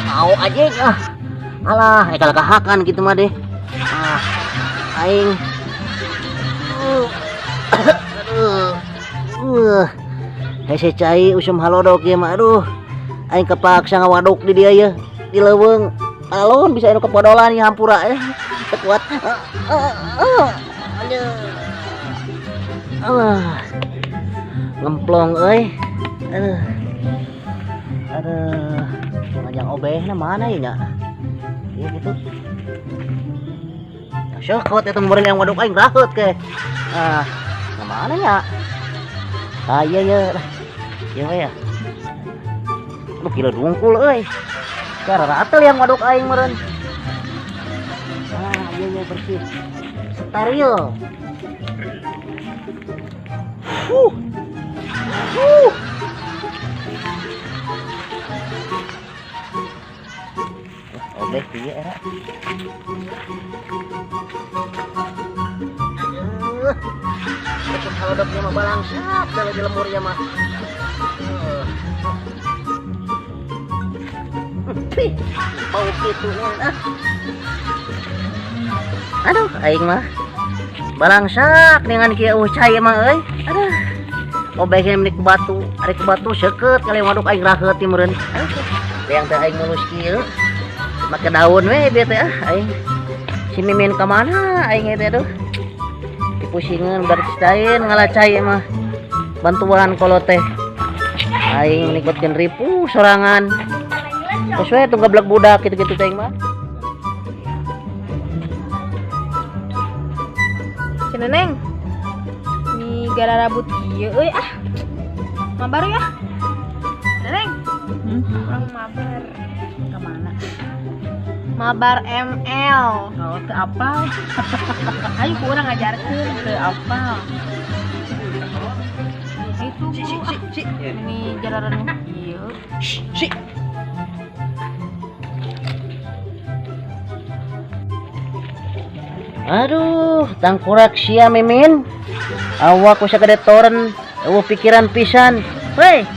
Mau aja ah. Alah, kalah kahakan gitu mah deh. Ah, aing. Aduh. Hese cai usum halodok ieu mah, aduh. Aing kepaksa ngawaduk di dia ya. Di leuweung. Alon bisa anu kepodolan ya, hampura ya. Teu kuat. Aduh. Alah. Ngemplong euy. Aduh. Aduh. Ngajang obehna mana ya nya? Iya gitu. Syokot itu meureun yang waduk aing raheut ke. Ah, ke mana nya? Ah, iya ya. Iya we ya. Lu kira dungkul euy. Cara ratel yang waduk aing meureun. Ah, iya iya, bersih. Steril. Huh. Huh. Obeh ieu era. Aduh. Macam halodoknya mah balangsat kalau di lemurnya mah. Pih, bau kitu ah. Aduh, aing mah balangsak dengan kieu eueuh cai mah euy. Aduh. Obeh ge meni ku batu, ari ku batu seukeut kali waduk aing raheut ieu meureun. Aduh. Yang teh aing mulus kieu. Make daun we bieu teh ah aing. Si Mimin ka mana aing teh, aduh. Dipusingeun budak lain ngala cai mah. Bantuan kolot teh. Aing menikmatkeun ripuh sorangan. Geus we tong gablek budak kitu-kitu teh aing mah. Cenah Neng. Ni gara rabut ieu euy ah. Mabar ya. Neng. Urang mabar. Kemana? Mabar ML. Oh, teu apal. Ayo ku urang ngajarkeun. Teu apal. Itu Si si si si. ini jalanan ieu. Si. Aduh, tangkurak sia Mimin. Awak ku sagede toren, eueuh pikiran pisan. Hei.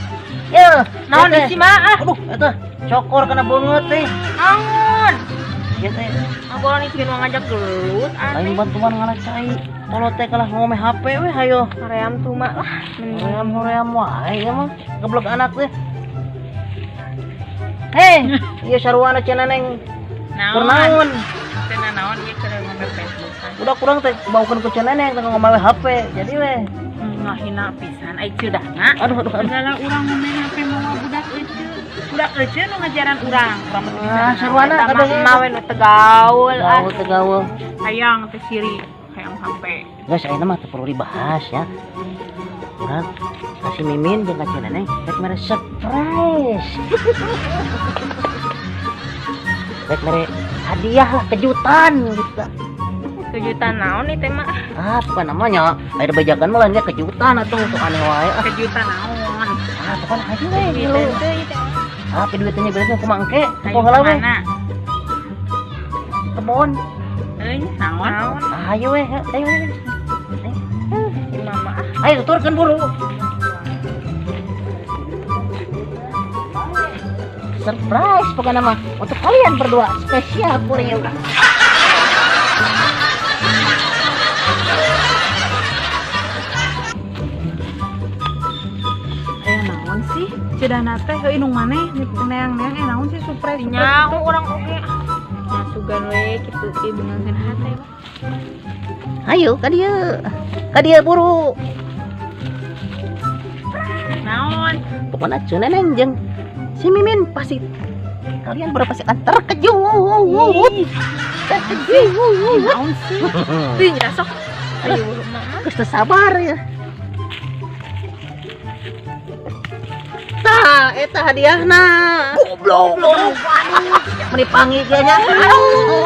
Yo, Naon teh. isi mah ah? Aduh, eta cokor kana beungeut teh. Naon? Ieu teh Ngagolan itu nu ngajak gelut aing aneh. Bantuan ngala cai. Kolot teh kalah ngome HP we hayo. Hoream tuh mah lah. Mending Hoream hoream wae ieu mah. Geblek anak teh. Hei, ieu sarua cenah Neng. Keur naon? Cenah naon ieu keur ngombe Facebook. Udah kurang teh baukeun ku cenah Neng teh ngome HP. Jadi we. Ngahina pisan ai ceudana. Aduh aduh aduh. Segala urang ngombe HP mawa budak eceu. Budak eceu nu ngajaran urang. Urang mah teu bisa. Ah, saruana Eta mah kabeh. mah we nu teu gaul ah. Gaul teu gaul. Hayang teh siri, hayang HP. Guys, ayeuna mah teu perlu dibahas ya. Urang kasih Mimin jeung ka cenah Neng rek mere surprise. Rek mere hadiah lah, kejutan gitu. Kejutan naon nih teh mah? Ah, bukan namanya. Air bajakan mah lainnya kejutan atuh, sok aneh wae ah. Kejutan naon? Ah, bukan aja we Duit lu. teh ieu teh. Ah, duitnya beresnya kumaha engke? Hayu Tempo heula we. kemana? Kebon. Euy, naon? Naon? Ah, ayo we, ayo ayo. Si mama ah. Ayo tuturkeun buru. Surprise pokoknya mah untuk kalian berdua spesial kuring. Aya naon sih? Ceudana teh heuh indung maneh neang-neang eh naon sih surprise? Nyaho urang oge. Nya sugan we kitu ieu beungeun hate mah. Ayo ka dieu. Ka dieu buru. Naon? Pokoknya cenah Neng jeung si Mimin pasti kalian berdua pasti akan terkejut. Terkejut. Naon sih? Teu nya sok. Ayo mama. Geus teu sabar ya. Tah, eta hadiahna. Goblok. Meni panggil ge nya. Aduh.